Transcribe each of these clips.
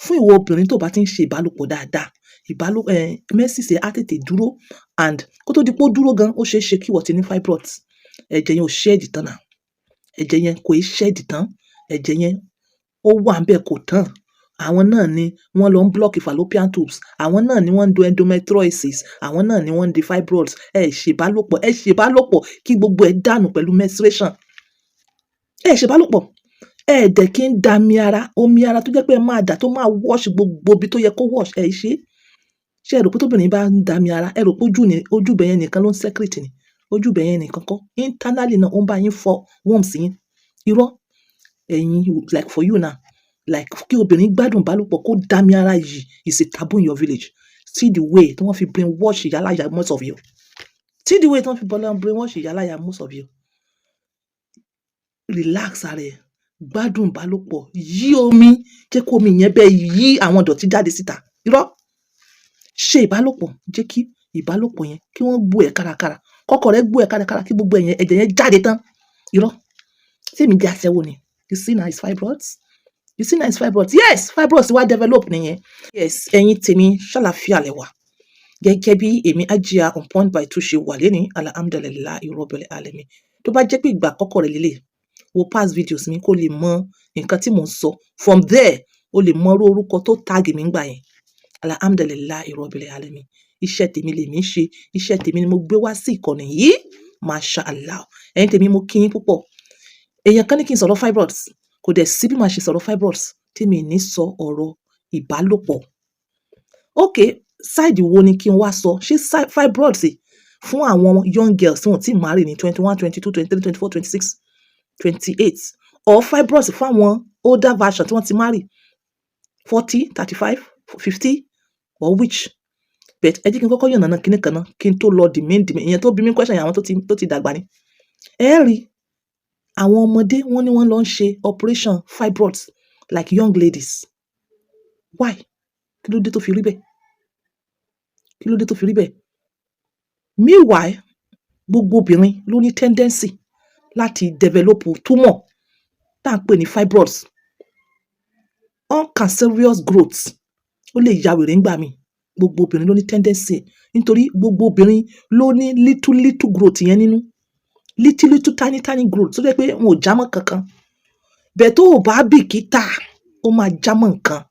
Fún ìwọ obìnrin tó bá ti ń ṣe ìbálòpọ̀ dáadáa, ìbálò menses ẹ á tètè dúró, and kó tó di pé ó dúró gan, ó ṣeé ṣe kí ìwọ ti ní fibroids. Ẹ̀jẹ̀ yẹn ò shed tán náà. Ẹ̀jẹ̀ yẹn kò ì shed tán. Ẹ̀jẹ̀ yẹn ó wà níbẹ̀, kò tán. Àwọn náà ni wọ́n lọ ń block fallopian tubes. Àwọn náà ni wọ́n ń do endometriosis. Àwọn náà ni wọ́n ń di fibroids. Ẹ ṣe ìbálòpọ̀, ẹ ṣe ìbálòpọ̀ kí gbogbo ẹ̀ dànù pẹ̀lú menstruation. Ẹ ṣe ìbálòpọ̀. Ẹ dẹ̀ kí ń da omi ara, omi ara tó jẹ́ pé ẹ máa dà tó máa wash gbogbo ibi tó yẹ kó wash, ẹ ṣe. Ṣé ẹ rò pé tóbìnrin bá ń da omi ara, ẹ rò pé ojú ni, ojú ibẹ̀ yẹn nìkan ló ń secrete ni? Ojú ibẹ̀ yẹn nìkan kọ́. Internally náà, ó ń bá yín fọ worms yín. Irọ́. Ẹ̀yin, like for you now, like kí obìnrin gbádùn ìbálòpọ̀ kó da omi ara yìí is a taboo in your village. See the way tí wọ́n fi brainwash ìyáláyà most of you. See the way tí wọ́n fi brainwash ìyáláyà most of you. Relax ara ẹ, gbádùn ìbálòpọ̀, yí omi, jẹ́ kó omi yẹn bẹ́ẹ̀ yí àwọn ìdọ̀tí jáde síta. Irọ́. Ṣe ìbálòpọ̀, jẹ́ kí ìbálòpọ̀ yẹn kí wọ́n gbó ẹ kárakára. Kọ́kọ́ rẹ gbó ẹ kárakára kí gbogbo ẹ̀yẹn ẹ̀jẹ̀ yẹn jáde tán. Irọ́. Ṣé èmi jẹ́ aṣẹ́wó ni? You see now it's fibroids. You see now it's fibroids. Yes, fibroids wá develop nìyẹn. Yes, ẹ̀yin tèmi, ṣàlàáfíà lẹ wà? Gẹ́gẹ́ bí èmi Hajia On Point by Two ṣe wà lénìí, alhamdulillahi rabbil alamin. Tó bá jẹ́ pé ìgbà àkọ́kọ́ rẹ lélẹ̀, wo past videos mi kó lè mọ nǹkan tí mò ń sọ. From there, o lè mọ irú orúkọ tó tag mi ńgbà yẹn. Alhamdulillahi rabbil alamin. Iṣẹ́ tèmi lèmi ń ṣe. Iṣẹ́ tèmi ni mo gbé wá sí ìkànnì yìí. Masha Allah. Ẹ̀yin tèmi, mo kí yín púpọ̀. Èèyàn kan ní kí n sọ̀rọ̀ fibroids. Kò dẹ̀ sí bí màá ṣe sọ̀rọ̀ fibroids tí mi ní sọ ọ̀rọ̀ ìbálòpọ̀. Okay, side wo ni kí n wá sọ? Ṣé fibroids fún àwọn young girls tí wọ́n ti marry ní 21, 22, 23, 24, 26, 28, or fibroids fún àwọn older version tí wọ́n ti marry 40, 35, 50, or which? But ẹ jẹ́ kí n kọ́kọ́ yànnàná kíní kan náà kí n tó lọ the main. Ìyẹn tó bí mi question yẹn, àwọn tó ti dàgbà ni. Ẹ rí àwọn ọmọdé, wọ́n ní wọ́n lọ ń ṣe operation fibroids, like young ladies. Why? Kí ló dé tó fi rí bẹ́ẹ̀? Kí ló dé tó fi rí bẹ́ẹ̀? Meanwhile, gbogbo obìnrin ló ní tendency láti develop tumor tá à ń pè ní fibroids. Uncancerous growth, ó lè ya wèrè ńgbà míì. Gbogbo obìnrin ló ní tendency, nítorí gbogbo obìnrin ló ní little little growth yẹn nínú, little little tiny tiny growth tó jẹ́ pé wọn ò jámọ́ kankan. Bẹ́ẹ̀ tó o bá bìkítà, ó máa jámọ́ nǹkan.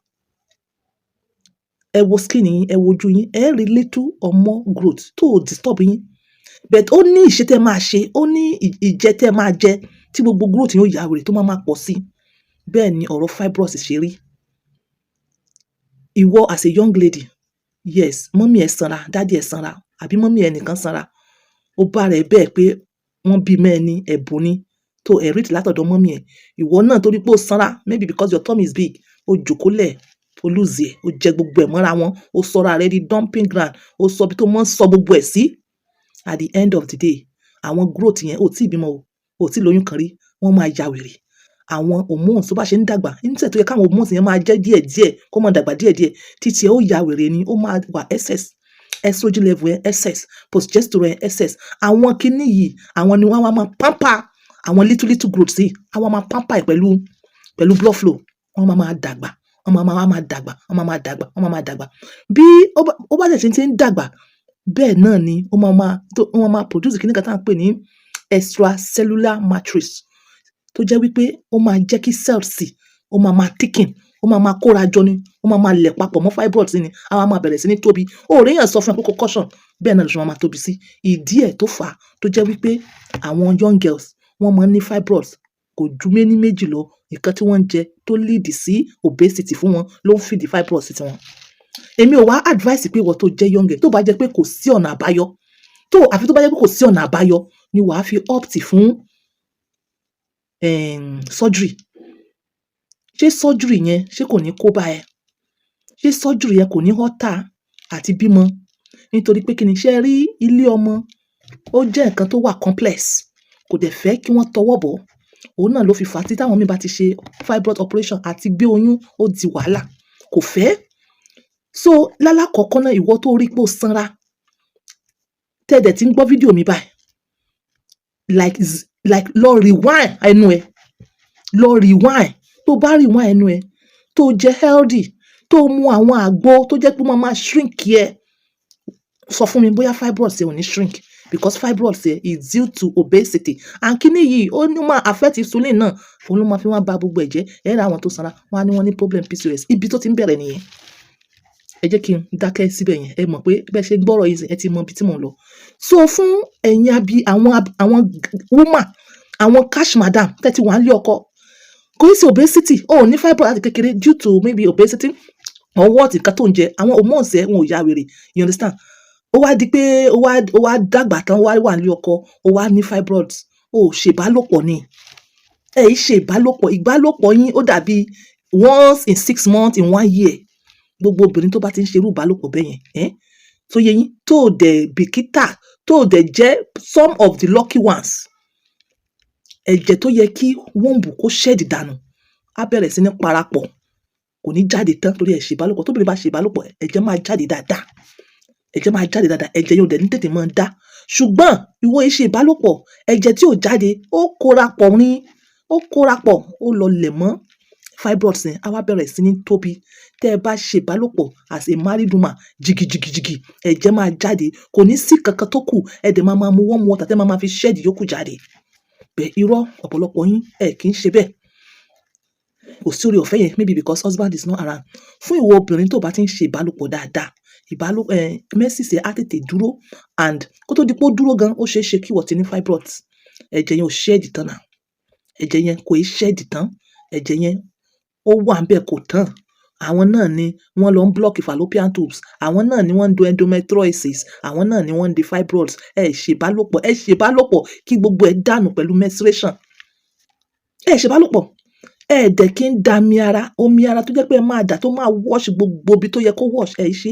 Ẹ wo skin yín, ẹ wo ojú yín, ẹ rí little or more growth tó ò disturb yín, but ó ní ìṣe tẹ́ máa ṣe, ó ní ìjẹ tẹ́ máa jẹ tí gbogbo growth yóò ya wèrè tó máa máa pọ̀ sí. Bẹ́ẹ̀ ni ọ̀rọ̀ fibroids ṣe rí. Ìwọ as a young lady, yes, mummy ẹ sanra, daddy ẹ sanra, àbí mummy ẹ nìkan sanra, ó bá rẹ̀ bẹ́ẹ̀ pé wọ́n bí mẹ́ẹ̀ ní ẹ̀bùn ni tó inherit látọ̀dọ̀ mummy ẹ. Ìwọ náà, torí pé ó sanra, maybe because your tummy is big, ó jókòólẹ̀, ó lose ẹ̀, ó jẹ gbogbo ẹ̀ mọ́ra wọn, ó sọra rẹ̀ di dumping ground, ó sọ bí tó mọ́ ń sọ gbogbo ẹ̀ sí. At the end of the day, àwọn growth yẹn, ò tí ì bímọ o, ò tí ì lóyún kan rí, wọ́n máa ya wèrè. Àwọn hormones tó bá ṣe ń dàgbà, instead tó yẹ káwọn hormones yẹn máa jẹ́ díẹ̀díẹ̀, kó máa dàgbà díẹ̀díẹ̀, títí ẹ ó ya wèrè ni, ó máa wà excess. Estrogen level yẹn excess, progesterone yẹn excess. Àwọn kinní yìí, àwọn ni wọ́n wá máa pamper àwọn little little growth yìí. Àwọn máa pamper ẹ̀ pẹ̀lú blood flow. Wọ́n máa máa dàgbà, wọ́n máa máa dàgbà, wọ́n máa máa dàgbà, wọ́n máa máa dàgbà. Bí ó bá dẹ̀ ṣe ti ń dàgbà, bẹ́ẹ̀ náà ni ó máa máa tó wọ́n máa produce kinní kan tí à ń pè ní extracellular matrix, tó jẹ́ wípé ó máa jẹ́ kí cells ó máa máa thicken, ó máa máa kóra jọ ni, ó máa máa lẹ̀ papọ̀ mọ́ fibroids ni, á wá máa bẹ̀rẹ̀ sí ní tóbi. Ó rí èèyàn sọ fún ẹ pé kó caution, bẹ́ẹ̀ náà ló ṣe máa máa tóbi sí. Ìdí ẹ̀ tó fà á tó jẹ́ wípé àwọn young girls, wọ́n máa ń ní fibroids kò ju méní méjì lọ: nǹkan tí wọ́n ń jẹ tó lead sí obesity fún wọn ló ń feed fibroids sí wọn. Èmi ò wá advice pé ìwọ tó jẹ́ young girl, tó bá jẹ́ pé kò sí ọ̀nà àbáyọ, tó àfi tó bá jẹ́ pé kò sí ọ̀nà àbáyọ ni wàá fi opt fún surgery. Ṣé surgery yẹn, ṣé kò ní kó bá ẹ? Ṣé surgery yẹn kò ní alter àti bímọ? Nítorí pé kí ni? Ṣé ẹ rí ilé ọmọ, ó jẹ́ nǹkan tó wà complex, kò dẹ̀ fẹ́ kí wọ́n tọwọ́ bọ̀. Òun náà ló fi fà á tí táwọn míì bá ti ṣe fibroid operation, àti gbé oyún ó di wàhálà, kò fẹ́. So lálákọ̀ọ́kọ́ náà, ìwọ tó rí pé ó sanra, tẹ́ dẹ̀ tí ń gbọ́ fídíò mi báyìí, like lọ rewind ẹnu ẹ, lọ rewind. Tó bá rewind ẹnu ẹ, tó jẹ healthy, tó Tó mu àwọn àgbo tó jẹ́ pé ó máa máa shrink ẹ, sọ fún mi bóyá fibroids ẹ ò ní shrink, because fibroids ẹ is due to obesity. And kíní yìí, ó ní máa affect insulin náà, òun ló máa fi wá ba gbogbo ẹ̀ jẹ́. Ẹ rí àwọn tó sanra, wọ́n á ní wọ́n ní problem PCOS, ibi tó ti ń bẹ̀rẹ̀ nìyẹn. Ẹ jẹ́ kí n dákẹ́ síbẹ̀ yẹn. Ẹ mọ̀ pé bẹ́ẹ̀ ṣe ń gbọ́rọ̀ yìí, ẹ ti mọ ibi tí mò ń lọ. So fún ẹ̀yin abi àwọn woman, àwọn cash madam tẹ́ ti wà nílé ọkọ, kò í ṣe obesity, o ò ní fibroid láti kékeré due to maybe obesity or what, nǹkan tó ń jẹ, àwọn hormones ẹ wọn ò ya wèrè, you understand? Ó wá di pé ó wá dàgbà tán, ó wá wà nílé ọkọ, ó wá ní fibroids. Ó ṣe ìbálòpọ̀ ni. Ẹ yìí ṣe ìbálòpọ̀. Ìbálòpọ̀ yín, ó dàbí once in 6 months, in one year. Gbogbo obìnrin tó bá ti ń ṣerú ìbálòpọ̀ bẹ́ẹ̀ yẹn, tó yẹ yín, tó dẹ̀ bìkítà, tó dẹ̀ jẹ́ some of the lucky ones, ẹ̀jẹ̀ tó yẹ kí womb kó shed dànù á bẹ̀rẹ̀ sí ní parapọ̀, kò ní jáde tán torí ẹ̀ ṣe ìbálòpọ̀. Tóbìnrin bá ṣe ìbálòpọ̀, ẹ̀jẹ̀ máa jáde dáadáa, ẹ̀jẹ̀ máa jáde dáadáa, ẹ̀jẹ̀ yóò dẹ̀ ní tètè máa dá. Ṣùgbọ́n ìwọ yìí ṣe ìbálòpọ̀, ẹ̀jẹ̀ tí ò jáde, ó kóra pọ̀ ní, ó kóra pọ̀, ó lọ lẹ̀ mọ́ fibroids yẹn, á wá bẹ̀rẹ̀ sí ní tóbi. Tẹ́ ẹ bá ṣe ìbálòpọ̀ as a married woman, jìgìjìgìjìgì, ẹ̀jẹ̀ máa jáde, kò ní sí kankan tó kù. Ẹ dẹ̀ máa máa mu warm water, tẹ́ máa máa fi shed yòókù jáde. Bẹ́ẹ̀ irọ́, ọ̀pọ̀lọpọ̀ yín ẹ kì í ṣe bẹ́ẹ̀. Kò sí oore ọ̀fẹ́ yẹn, maybe because husband is not around. Fún ìwọ obìnrin tó bá ti ń ṣe ìbálòpọ̀ dáadáa, ìbálò menses ẹ á tètè dúró, and kó tó di pé ó dúró gan, ó ṣeé ṣe kí ìwọ ti ní fibroids. Ẹ̀jẹ̀ yẹn ò shed tán náà, ẹ̀jẹ̀ yẹn kò í shed tán, ẹ̀jẹ̀ yẹn ó wà ńbẹ̀, kò tán. Àwọn náà ni wọ́n lọ ń block fallopian tubes, àwọn náà ni wọ́n ń do endometriosis, àwọn náà ni wọ́n ń di fibroids. Ẹ ṣe ìbálòpọ̀, ẹ ṣe ìbálòpọ̀ kí gbogbo ẹ̀ dànù pẹ̀lú menstruation. Ẹ ṣe ìbálòpọ̀, ẹ dẹ̀ kí ń da omi ara, omi ara tó jẹ́ pé ẹ máa dà tó máa wash gbogbo ibi tó yẹ kó wash, ẹ ṣe.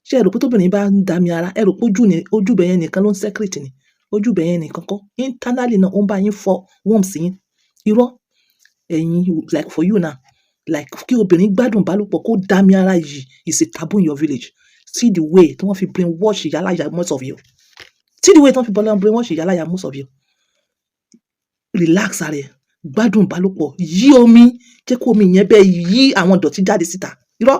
Ṣé ẹ rò pé tóbìnrin bá ń da omi ara, ẹ rò pé ojú ni, ojú ibẹ̀ yẹn nìkan ló ń secrete ni? Ojú ibẹ̀ yẹn nìkan kọ́, internally náà, ó ń bá yín fọ worms yín. Irọ́. Ẹ̀yin, like for you now, like kí obìnrin gbádùn ìbálòpọ̀ kó da omi ara yìí is a taboo in your village. See the way tí wọ́n fi brainwash ìyáláyà most of you. See the way tí wọ́n fi brainwash ìyáláyà most of you. Relax ara ẹ, gbádùn ìbálòpọ̀, yí omi, jẹ́ kó omi yẹn bẹ́ẹ̀ yí àwọn ìdọ̀tí jáde síta. Irọ́.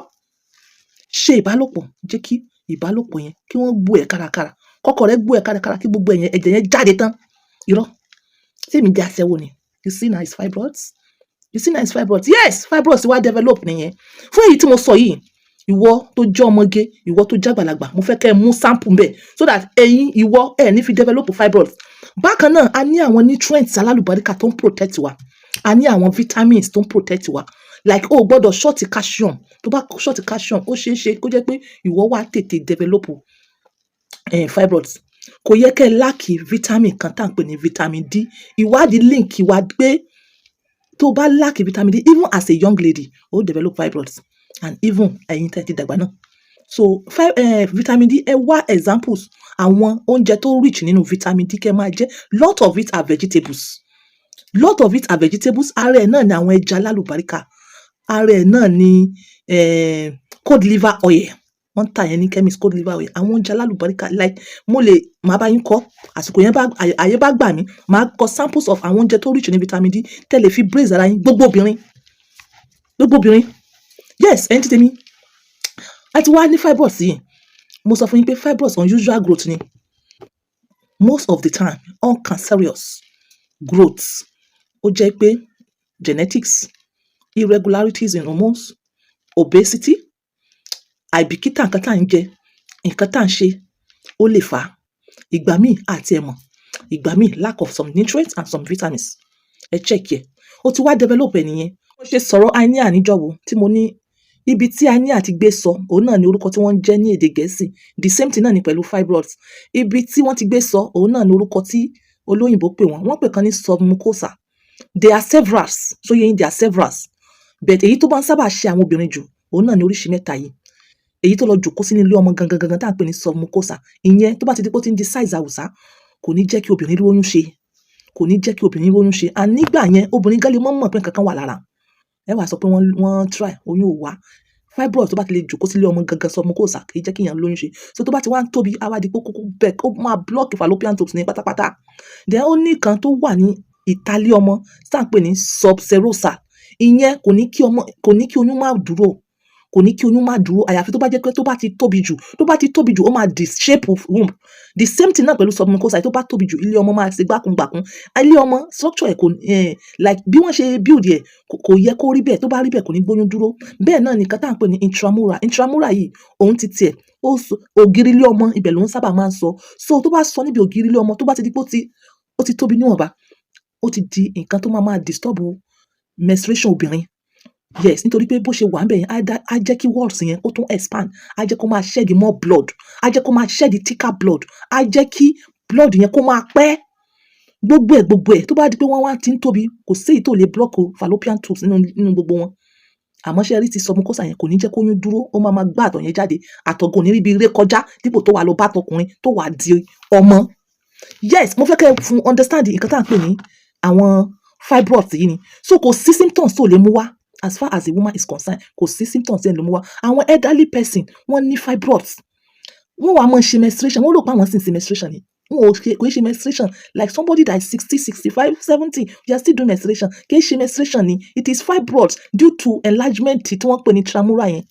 Ṣe ìbálòpọ̀, jẹ́ kí ìbálòpọ̀ yẹn kí wọ́n gbó ẹ kárakára, kọ́kọ́ rẹ gbó ẹ kárakára, kí gbogbo ẹ̀yẹn ẹ̀jẹ̀ yẹn jáde tán. Irọ́. Ṣé èmi jẹ́ aṣẹ́wó ni? You see now it's fibroids. You see now it's fibroids. Yes, fibroids wá develop nìyẹn. Fún èyí tí mo sọ yìí, ìwọ tó jẹ́ ọmọge, ìwọ tó jẹ́ àgbàlagbà, mo fẹ́ kẹ́ ẹ mú sample ńbẹ̀ so that ẹ̀yin, ìwọ ẹ̀ ní fi develop fibroids. Bákan náà, a ní àwọn nutrients alálùbáríkà tó ń protect wa. A ní àwọn vitamins tó ń protect wa. Like o ò gbọ́dọ̀ short calcium. Tó bá short calcium, ó ṣeé ṣe kó jẹ́ pé ìwọ wá tètè develop fibroids. Kò yẹ kẹ́ ẹ lack vitamin kan tá à ń pè ní vitamin D. Ìwádìí link wa pé tó bá lack vitamin D, even as a young lady, ó develop fibroids, and even ẹ̀yin tẹ́ ti dàgbà náà. So vitamin D, ẹ wá examples àwọn oúnjẹ tó rich nínú vitamin D kẹ́ máa jẹ. Lot of it are vegetables. Lot of it are vegetables. Ara ẹ̀ náà ni àwọn ẹja alálùbáríkà. Ara ẹ̀ náà ni cod liver oil. Wọ́n ń tà yẹn ní chemist, cod liver oil. Àwọn oúnjẹ alálùbáríkà, like mo lè máa bá yín kọ́, àsìkò yẹn bá àyè bá gbà mí, màá kọ samples of àwọn oúnjẹ tó rich ní vitamin D tẹ́ lè fi brace ara yín. Gbogbo obìnrin, gbogbo obìnrin, yes, ẹ̀yin tí tèmi a ti wá ní fibroids yìí, mo sọ fún yín pé fibroids unusual growth ni. Most of the time, uncancerous growth. Ó jẹ́ pé genetics, irregularities in hormones, obesity, àìbìkítà nǹkan tá à ń jẹ, nǹkan tá à ń ṣe, ó lè fà á. Ìgbà míì àti ẹ̀ mọ̀, ìgbà míì lack of some nutrients and some vitamins. Ẹ check ẹ̀. Ó ti wá develop ẹ̀ nìyẹn. Mo ṣe sọ̀rọ̀ hernia níjọ́wọ́ tí mo ní ibi tí hernia ti gbé sọ, òun náà ni orúkọ tí wọ́n ń jẹ́ ní èdè Gẹ̀ẹ́sì. The same thing náà ni pẹ̀lú fibroids. Ibi tí wọ́n ti gbé sọ, òun náà ni orúkọ tí olóyìnbó pè wọ́n. Wọ́n pè kan ní submucosa. There are severals. So yẹn, there are severals. But èyí tó bá ń sábà ṣe àwọn obìnrin jù, òun náà ni oríṣi mẹ́ta yìí. Èyí tó lọ jòkó sínú ilé ọmọ gangan gangan tá à ń pè ní submucosa. Ìyẹn tó bá ti di pé ó ti ń di size àwùsá, kò ní jẹ́ kí obìnrin róyún ṣe. Kò ní jẹ́ kí obìnrin róyún ṣe. And nígbà yẹn, obìnrin gan lè mọ̀ mọ̀ pé nǹkan kan wà lára. Ẹ wá sọ pé wọ́n try, oyún ò wá. Fibroid tó bá ti lè jòkó sílé ọmọ gangan, submucosa, kì í jẹ́ kí èèyàn lóyún ṣe. So tó bá ti wá ń tóbi, á wá di pé kókó bẹ́ẹ̀, ó máa block fallopian tubes ní pátápátá. Then ó ní kan tó wà ní ìtàlé ọmọ tí à ń pè ní subserosa. Ìyẹn kò ní kí ọmọ, kò ní kí oyún má dúró. Kò ní kí oyún má dúró, àyàfi tó bá jẹ́ pé tó bá ti tóbi jù. Tó bá ti tóbi jù, ó máa dishape womb. The same thing náà pẹ̀lú submucosa. Tó bá tóbi jù, ilé ọmọ máa ṣe gbákùngbàkún. Ilé ọmọ structure ẹ̀ kò like bí wọ́n ṣe build ẹ̀, kò yẹ kó rí bẹ́ẹ̀. Tó bá rí bẹ́ẹ̀, kò ní gbóyún dúró. Bẹ́ẹ̀ náà nìkan tá à ń pè ní intramural. Intramural yìí, òun ti tiẹ̀ ó sọ ògiri ilé ọmọ, ibẹ̀ ló ń sábà máa ń sọ. So tó bá sọ níbi ògiri ilé ọmọ, tó bá ti di pé ó ti tóbi níwọ̀nba, ó ti di nǹkan tó máa máa disturb menstruation obìnrin. Yes, nítorí pé bó ṣe wà níbẹ̀ yẹn, á jẹ́ kí walls yẹn kó tún expand, á jẹ́ kó máa shed more blood, á jẹ́ kó máa shed thicker blood, á jẹ́ kí blood yẹn kó máa pẹ́. Gbogbo ẹ̀ gbogbo ẹ̀, tó bá di pé wọ́n wá ti ń tóbi, kò sí èyí tó lè block o fallopian tubes nínú gbogbo wọn. Àmọ́ ṣé ẹ rí ti submucosa yẹn, kò ní jẹ́ kóyún dúró. Ó máa máa gbá àtọ̀ yẹn jáde. Àtọ̀ gan ò ní ríbi ré kọjá dípò tó wà lọ bá tọkùnrin tó wà di ọmọ. Yes, mo fẹ́ kẹ́ ẹ fún understand nǹkan tá à ń pè ní àwọn fibroids yìí ni. So kò sí symptoms tó lè mú wá. As far as a woman is concerned, kò sí symptoms tí ẹ lè mú wá. Àwọn elderly person, wọ́n ní fibroids, wọ́n wàá máa ṣe menstruation, wọ́n rò pé àwọn sì ń ṣe menstruation ni. Wọn ò ṣe, kò í ṣe menstruation. Like somebody that is 60, 65, 70, you are still doing menstruation. Kì í ṣe menstruation ni. It is fibroids due to enlargement tí wọ́n pè ní intramural yẹn.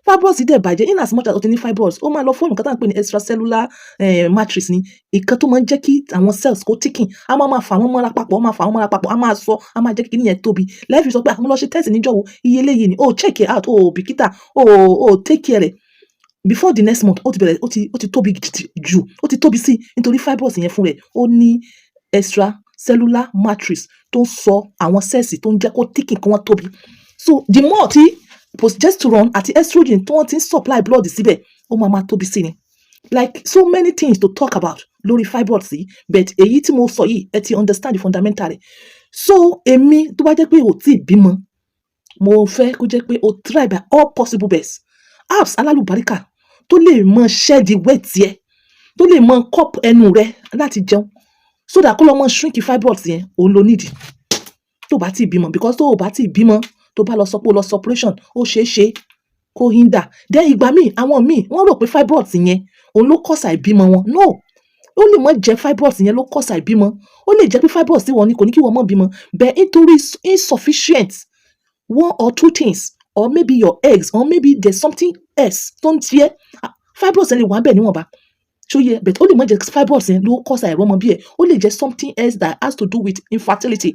Fibroids dẹ̀ bàjẹ́. In as much as o ti ní fibroids, ó máa lọ form nǹkan tá à ń pè ní extracellular matrix ni, nǹkan tó máa ń jẹ́ kí àwọn cells kó thicken. Á máa máa fà wọ́n mọ́ra papọ̀, ó máa fà wọ́n mọ́ra papọ̀, á máa sọ, á máa jẹ́ kí kíní yẹn tóbi. Lẹ́ẹ̀fi sọ pé àwọn lọ ṣe test níjọ́ wo, iye eléyìí ni. O check it out, o bìkítà, o take care rẹ̀. Before the next month, ó ti bẹ̀rẹ̀, ó ti tóbi jù, ó ti tóbi sí, nítorí fibroids yẹn fún rẹ̀, ó ní extracellular matrix tó ń sọ àwọn cells tó ń jẹ́ kó thicken, kí wọ́n tóbi. So the more tí progesterone àti estrogen tí wọ́n ti ń supply blood síbẹ̀, ó máa máa tóbi sí ni. Like so many things to talk about lórí fibroids yìí, but èyí tí mo sọ yìí, ẹ ti understand the fundamental rẹ̀. So èmi, tó bá jẹ́ pé o tí ì bímọ, mo fẹ́ kó jẹ́ pé o try by all possible best herbs alálùbáríkà tó lè mọ shed weight yẹ, tó lè mọ curb ẹnu rẹ láti jẹun, so that kó lọ mọ shrink fibroids yẹn. Òun ló nídìí tó bá ti bímọ, because tó o bá ti bímọ, tó bá lọ sọ pé o lọ ṣe operation, ó ṣeé ṣe kó hinder. Then ìgbà míì, àwọn míì, wọ́n rò pé fibroids yẹn òun ló cause àìbímọ wọn. No, ó lè má jẹ́ fibroids yẹn ló cause àìbímọ. Ó lè jẹ́ pé fibroids tí wọ́n ní kò ní kí wọ́n má bímọ bẹ́ẹ̀, nítorí insufficient one or two things, or maybe your eggs, or maybe there's something else tó ń tiẹ̀. Fibroids yẹn lè wà bẹ́ẹ̀ níwọ̀nba, ṣó yẹ? But ó lè má jẹ́ fibroids yẹn ló cause àìrọ́mọ bí ẹ̀. Ó lè jẹ́ something else that has to do with infertility.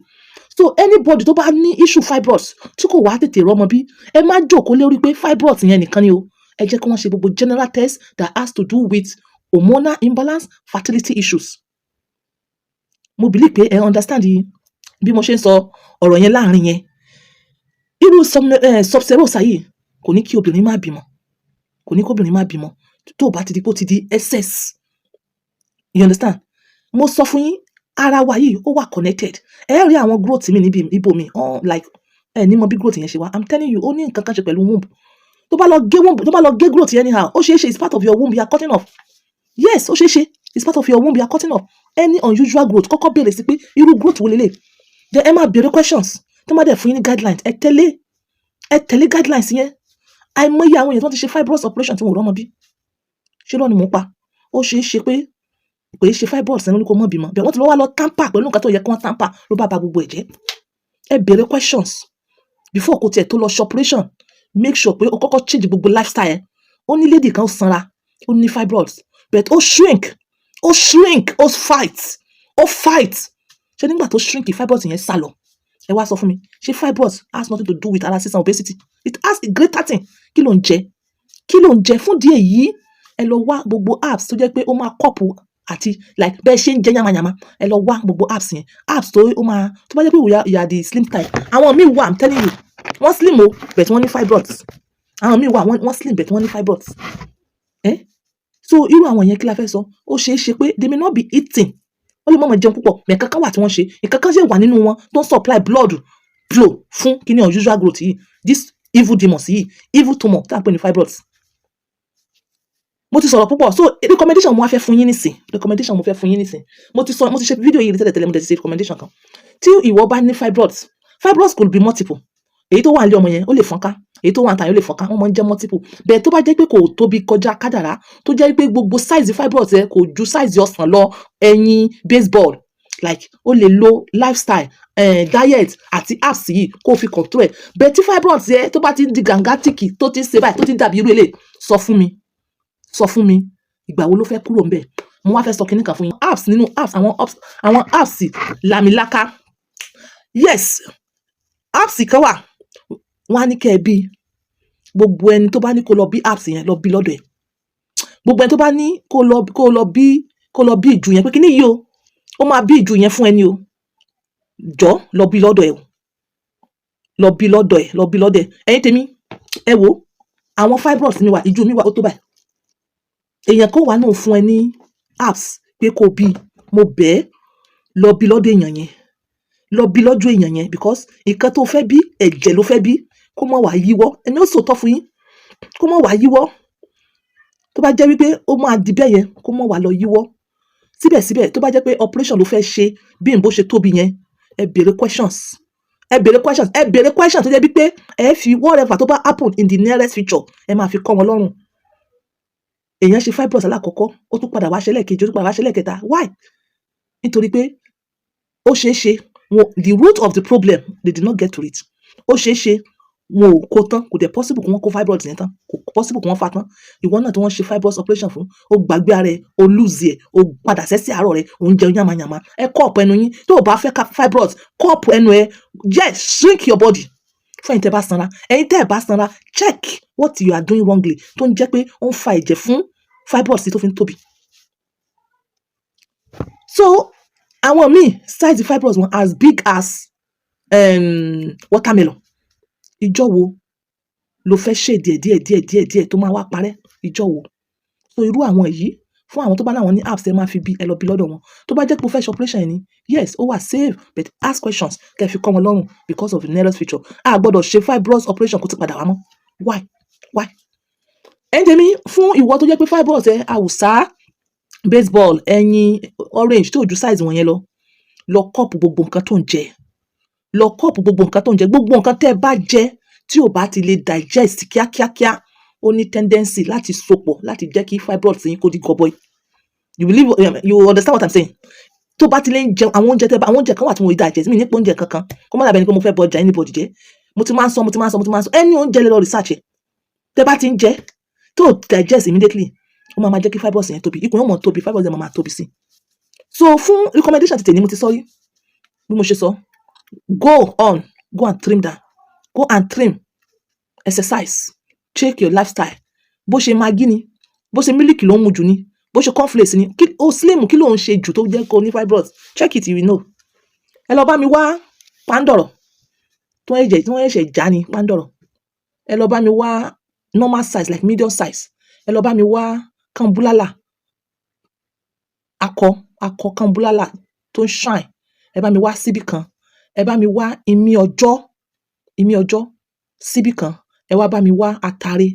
So anybody tó bá ní issue fibroids tí kò wá tètè rọ́mọ bí, ẹ má jókòó lórí pé fibroids yẹn nìkan ni o. Ẹ jẹ́ kí wọ́n ṣe gbogbo general test that has to do with hormonal imbalance, fertility issues. Mo believe pé ẹ understand bí mo ṣe ń sọ ọ̀rọ̀ yẹn láàrin yẹn. Irú subserosa yìí kò ní kí obìnrin má bímọ, kò ní kí obìnrin má bímọ tó bá ti di pé ó ti di excess. You understand? Mo sọ fún yín, ara wa yìí, ó wà connected. Ẹ rí àwọn growth mi níbi ibo mi, like ẹ ní mọ bí growth yẹn ṣe wá. I'm telling you, ó ní nǹkan kan ṣe pẹ̀lú womb. Tó bá lọ gé womb, tó bá lọ gé growth yẹn anyhow, ó ṣeé ṣe it's part of your womb you are cutting off. Yes, ó ṣeé ṣe it's part of your womb you are cutting off. Any unusual growth, kọ́kọ́ béèrè sí pé irú growth wo lélẹ̀. Then ẹ máa béèrè questions. Tó má dẹ̀ fún yín ní guidelines, ẹ tẹ̀lé, ẹ tẹ̀lé guidelines yẹn. Àìmọye àwọn èèyàn tó ti ṣe fibroid operation tí wọn ò rọ́mọ bí. Ṣé lọ́ọ̀ ni mò ń pa? Ó ṣeé ṣe pé kò í ṣe fibroid sẹ́nu ní kó mọ̀ bímọ bẹ́ẹ̀. Wọ́n ti lọ́ wá lọ tamper pẹ̀lú nǹkan tó yẹ kí wọ́n tamper, ló bá ba gbogbo ẹ̀ jẹ́. Ẹ béèrè questions before kó tiẹ̀ tó lọ ṣe operation. Make sure pé o kọ́kọ́ change gbogbo lifestyle ẹ. Ó ní lady kan, ó sanra, ó ní fibroids, but ó shrink, ó shrink, ó fight, ó fight. Ṣé nígbà tó shrink, fibroids yẹn sá lọ. Ẹ wá sọ fún mi, ṣé fibroids has nothing to do with ara sísan, obesity? It has a greater thing. Kí ló ń jẹ? Kí ló ń jẹ? Fún díẹ̀ yìí, ẹ lọ wá gbogbo herbs tó jẹ́ pé ó máa curb àti like bẹ́ẹ̀ ṣe ń jẹ yamayama. Ẹ lọ wá gbogbo herbs yẹn, herbs tó ó máa, tó bá jẹ́ pé you are the slim type. Àwọn míì wà, I'm telling you, wọ́n slim o, but wọ́n ní fibroids. Àwọn míì wà, wọ́n slim, but wọ́n ní fibroids. Eh? So irú àwọn yẹn, kí la fẹ́ sọ? Ó ṣeé ṣe pé they may not be eating, wọ́n lè má máa jẹun púpọ̀, but nǹkan kan wà tí wọ́n ṣe, nǹkan kan ṣe wà nínú wọn tó ń supply blood flow fún kíní unusual growth yìí, this evil demons yìí, evil tumor tá à ń pè ní fibroids. Mo ti sọ̀rọ̀ púpọ̀. So recommendation mo wá fẹ́ fún yín nísìn, recommendation mo fẹ́ fún yín nísìn, mo ti sọ, mo ti ṣe fídíò yìí tẹ́lẹ̀tẹ́lẹ̀, mo dẹ̀ ti ṣe recommendation kan. Tí ìwọ bá ní fibroids, fibroids could be multiple. Èyí tó wà nílé ọmọ yẹn, ó lè fọ́nká. Èyí tó wà níta yẹn, ó lè fọ́nká. Wọ́n máa ń jẹ́ multiple. Bẹ́ẹ̀ tó bá jẹ́ pé kò tóbi kọjá kádàrá, tó jẹ́ pé gbogbo size fibroids yẹn kò ju size ọsàn lọ, ẹyin baseball, Like, o lè lo lifestyle, diet àti herbs yìí kó o fi control ẹ̀. Bẹ́ẹ̀ tí fibroids yẹ, tó bá ti ń di gigantic, tó ti ń ṣe báyìí, tó ti ń dàbí irú eléyìí, sọ fún mi, sọ fún mi, ìgbà wo ló fẹ́ kúrò ńbẹ̀? Mo wá fẹ́ sọ kinní kan fún yín. Herbs, nínú herbs, àwọn herbs làmìlaka. Yes, herbs kan wà, wọ́n á ní kẹ́ ẹ bí. Gbogbo ẹni tó bá ní kó lọ bí herbs yẹn, lọ bí lọ́dọ̀ ẹ̀. Gbogbo ẹni tó bá ní kó lọ bí ìjù yẹn, pé kíní yìí o, ó máa bí ìjù yẹn fún ẹni o, jọ lọ bí lọ́dọ̀ ẹ̀ o, lọ bí lọ́dọ̀ ẹ̀, lọ bí lọ́dọ̀ ẹ̀. Ẹ̀yin tèmi, ẹ wo àwọn fibroids mi wà, ìjù mi wà, ó tó báyìí. Èèyàn kan wà náà fún ẹ ní herbs pé kó bí, mo bẹ̀ ẹ́, lọ bí lọ́dọ̀ èèyàn yẹn, lọ bí lọ́dọ̀ èèyàn yẹn, because nǹkan tó fẹ́ bí, ẹ̀jẹ̀ ló fẹ́ bí, kó má wàá yíwọ́. Ẹni ó sòótọ́ fún yín, kó má wàá yíwọ́. Tó bá jẹ́ wípé ó máa di bẹ́ẹ̀ yẹn, kó má wàá lọ yíwọ́. Síbẹ̀síbẹ̀, tó bá jẹ́ pé operation ló fẹ́ ṣe, bí n bó ṣe tóbi yẹn, ẹ béèrè questions, ẹ béèrè questions, ẹ béèrè questions, tó jẹ́ wípé ẹ fi whatever tó bá happen in the nearest future, ẹ máa fi kọ́ wọn lọ́rùn. Èèyàn ṣe fibroids alákọ̀ọ́kọ́, ó tún padà wá ṣe lẹ́ẹ̀kejì, ó tún padà wá ṣe lẹ́ẹ̀kẹta. Why? Nítorí pé ó ṣeé ṣe wọn, the root of the problem, they did not get to it. Ó ṣeé ṣe wọn ò kó tán. Kò dẹ̀ possible kí wọ́n kó fibroids yẹn tán, kò possible kí wọ́n fa tán. Ìwọ náà tí wọ́n ṣe fibroids operation fún, ó gbàgbé ara ẹ, ó lose ẹ, ó padà sẹ́sì àárọ̀ rẹ, ó ń jẹun yàmàyàmà. Ẹ curb ẹnu yín. Tó o bá fẹ́ ká fibroids, curb ẹnu ẹ. Yes, shrink your body. Fún ẹ̀yin tẹ́ bá sanra, ẹ̀yin tẹ́ ẹ̀ bá sanra, check what you are doing wrongly tó ń jẹ́ pé ó ń fa ẹ̀jẹ̀ fún fibroids tó fi ń tóbi. So àwọn míì, size fibroids wọn as big as watermelon. Ìjọ́ wo ló fẹ́ ṣe díẹ̀ díẹ̀ díẹ̀ díẹ̀ díẹ̀ tó máa wá parẹ́? Ìjọ́ wo? So irú àwọn yìí, fún àwọn tó bá láwọn ní herbs, ẹ máa fi bí, ẹ lọ bí lọ́dọ̀ wọn. Tó bá jẹ́ pé o fẹ́ ṣe operation yẹn ni, yes, ó wà safe, but ask questions kẹ́ ẹ fi kọ́ wọn lọ́rùn because of the nearest future. A gbọ́dọ̀ ṣe fibroids operation kó ti padà wá mọ́. Why? Why? Ẹ̀yin tèmi, fún ìwọ tó jẹ́ pé fibroids ẹ àwùsá, baseball, ẹyin, orange tó ju size wọn yẹn lọ, lọ curb gbogbo nǹkan tó ń jẹ, lọ curb gbogbo nǹkan tó ń jẹ. Gbogbo nǹkan tẹ́ ẹ bá jẹ tí ò bá ti lè digest kíákíákíá, ó ní tendency láti sopọ̀ láti jẹ́ kí fibroids yín kó di gọbọi. You believe, you understand what I'm saying? Tó bá ti lè ń jẹun, àwọn oúnjẹ tẹ́ bá, àwọn oúnjẹ kan wà tí wọn ò digest. Mi nípa oúnjẹ kankan, kó má dàbí ẹni pé mo fẹ́ bọ ọjà anybody jẹ́. Mo ti máa ń sọ, mo ti máa ń sọ, mo ti máa ń sọ, ẹni oúnjẹ lè lọ research ẹ̀. Tẹ́ bá ti ń jẹ tó digest immediately, ó máa máa jẹ́ kí fibroids yẹn tóbi. Ikùn yóò mọ̀ tóbi, fibroids yẹn máa máa tóbi sí. So fún recommendation ti tèmi, mo ti sọ rí bí mo ṣe sọ, go on, go and trim down, go and trim, exercise, check your lifestyle. Bó ṣe Maggi ni, bó ṣe mílìkì ló ń mu jù ni, bó ṣe cornflakes ni, kí o slim, kí ló ń ṣe jù tó jẹ́ kó ní fibroids? Check it, you will know. Ẹ lọ bá mi wá pàǹdọ̀rọ̀ tí wọ́n ẹ̀jẹ̀, tí wọ́n ẹ̀ṣẹ̀ já ní pàǹdọ̀rọ̀. Ẹ lọ bá mi wá normal size, like medium size. Ẹ lọ bá mi wá kambúlálà, akọ akọ kambúlálà tó ń shine. Ẹ bá mi wá síbí kan. Ẹ bá mi wá imí ọjọ́, imí ọjọ́ síbí kan. Ẹ wá bá mi wá atare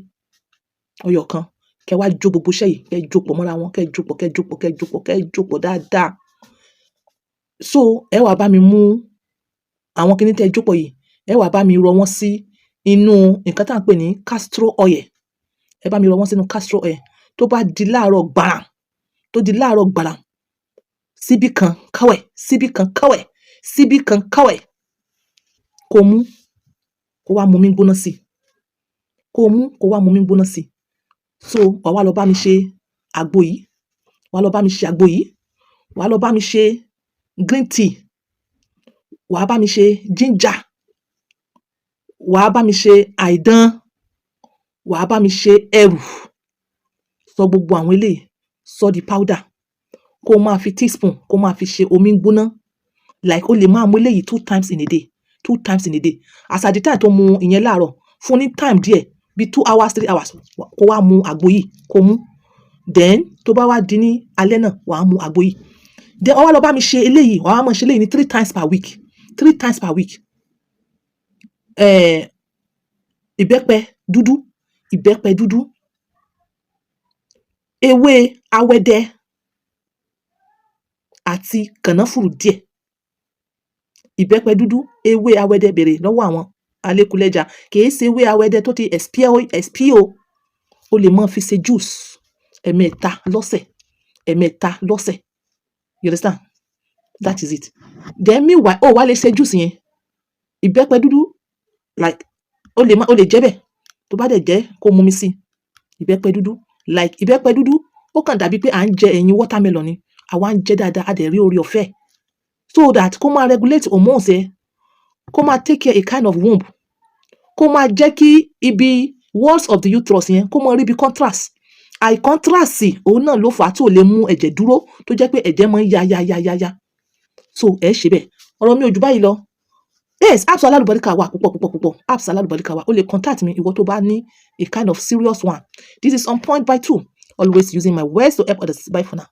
ọyọ kan. Kẹ wá jó gbogbo iṣẹ́ yìí, kẹ jó pọ̀ mọ́ra wọn, kẹ jó pọ̀, kẹ jó pọ̀, kẹ jó pọ̀, kẹ jó pọ̀ dáadáa. So ẹ wá bá mi mú àwọn kinní tẹ́ jó pọ̀ yìí, ẹ wá bá mi rọ wọ́n sí inú nǹkan tí à ń pè ní castor oil. Ẹ bá mi rọ wọ́n sínú castor oil. Tó bá di láàárọ̀ gbàrà, tó di láàárọ̀ gbàrà, síbí kan káwẹ̀, síbí kan káwẹ̀, síbí kan káwẹ̀, kó mú, kó wá mu omi gbóná sí i, kó mú, kó wá mu omi gbóná sí i. So wà wá lọ bá mi ṣe àgbo yìí, wà lọ bá mi ṣe àgbo yìí, wà lọ bá mi ṣe green tea, wà á bá mi ṣe ginger, wà á bá mi ṣe àìdán, wà á bá mi ṣe ẹrù. Sọ gbogbo àwọn eléyìí, sọ di powder, kó máa fi teaspoon, kó máa fi ṣe omi gbóná. Like, o lè máa mu eléyìí two times in a day, two times in a day. As at the time tó mu ìyẹn láàárọ̀, fún ní time díẹ̀ bí 2 hours, 3 hours, kó wá mu àgbo yìí, kó mú. Then tó bá wá di ní alẹ́ náà, wàá mu àgbo yìí. Then wàá wá lọ bá mi ṣe eléyìí, wàá máa ṣe eléyìí ní three times per week, three times per week. Ìbẹ́pẹ dúdú, ìbẹ́pẹ dúdú, ewé awẹ́dẹ́ àti kànáfùrù díẹ̀. Ìbẹ́pẹ dúdú, ewé awẹ́dẹ́, béèrè lọ́wọ́ àwọn alékulẹ́ja, kìí ṣe ewé awẹ́dẹ́ tó ti expire, expire o. O lè máa fi ṣe juice ẹ̀mẹ́ta lọ́sẹ̀, ẹ̀mẹ́ta lọ́sẹ̀. You understand? That is it. Then meanwhile, ó wá lè ṣe juice yẹn, ìbẹ́pẹ dúdú, like o lè má, o lè jẹ bẹ́ẹ̀. Tó bá dẹ̀ jẹ́, kó mumi sí ìbẹ́pẹ dúdú. Like ìbẹ́pẹ dúdú, ó kàn dàbí pé à ń jẹ ẹ̀yìn watermelon ni. Àwa ń jẹ dáadáa, a dẹ̀ rí oore ọ̀fẹ́ so that kó máa regulate hormones ẹ, kó máa take care a kind of womb, kó máa jẹ́ kí ibi walls of the uterus yẹn kó máa rí bí contrast. Àìcontrast, òun náà ló fà á tí ò lè mú ẹ̀jẹ̀ dúró, tó jẹ́ pé ẹ̀jẹ̀ máa ń ya ya ya ya ya. So ẹ ṣe bẹ́ẹ̀. Ọ̀rọ̀ mi ò jù báyìí lọ. Yes, herbs alálùbáríkà wà púpọ̀ púpọ̀ púpọ̀. Herbs alálùbáríkà wà. O lè contact mi, ìwọ tó bá ní a kind of serious one. This is On Point by Two, always using my words to help others. Bye for now.